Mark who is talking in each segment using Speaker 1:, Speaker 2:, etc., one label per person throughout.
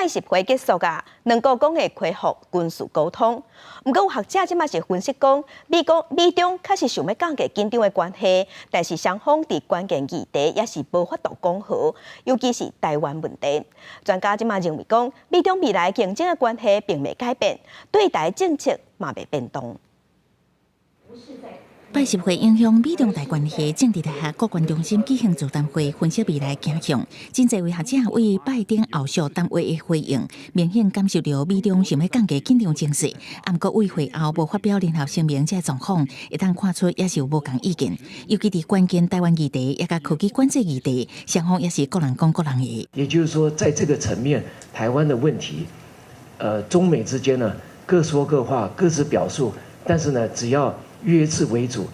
Speaker 1: 拜習會結束啊，兩國講會恢復軍事溝通。毋過有學者這馬是分析講，美國美中確實想欲降低緊張的關係，但是雙方佇關鍵議題也是無法度講和，尤其是台灣問題。專家這馬認為講，美中未來競爭的關係並未改變，對台政策嘛袂變動。
Speaker 2: 拜習會影響美中台關係，政治大學國關中心舉行座談會，分析未來走向。真濟位學者對拜登後續談話的回應，明顯感受著美中想欲降低緊張情勢。毋過對會後無發表聯合聲明，這個狀況會當看出也是有無仝意見。尤其佇關鍵台灣議題，也佮科技管制議題，雙方也是各人講各人的。
Speaker 3: 也就是說，在這個層面，台灣的問題，中美之間呢，各說各話，各自表述，但是呢，只要約制為主。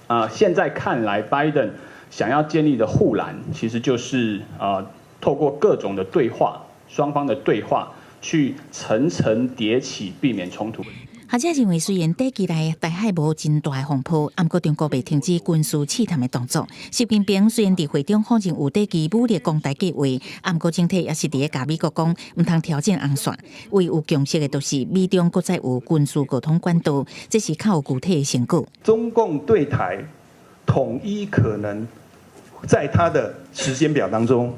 Speaker 4: 啊，現在看來，拜登想要建立的護欄，其實就是啊，透過各種的對話，雙方的對話，去層層疊起，避免衝突。
Speaker 2: 學者認為，雖然短期內台海無真大的風波，毋過中國袂停止軍事試探的動作。習近平雖然佇會中否認有短期武力攻台計劃，毋過整體也是佇咧共美國講，毋通挑戰紅線。唯有共識的，就是美中閣再有軍事溝通管道，這是較有具體的成果。
Speaker 5: 中共對台統一可能在他的時間表當中，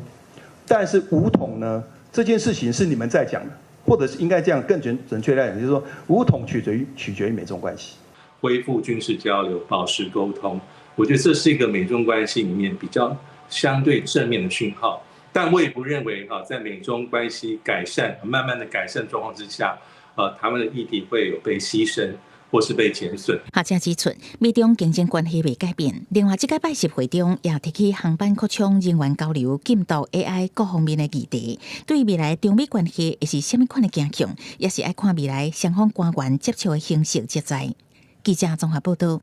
Speaker 5: 但是武統呢？這件事情是你們在講的。或者是應該這樣更準確來講，就是說武統取決於美中關係，
Speaker 6: 恢復軍事交流，保持溝通，我覺得這是一個美中關係裡面比較相對正面的訊號。但我也不認為哈，在美中關係改善、慢慢的改善狀況之下，台灣的議題會有被犧牲或是被減損。
Speaker 2: 學者指出，美中競爭關係未改變。另外，這屆拜習會中也提起航班擴充、人員交流、禁毒、AI 各方面的議題。對未來中美關係會是啥物款的走向，也是愛看未來雙方官員接觸的形式才知。記者綜合報道。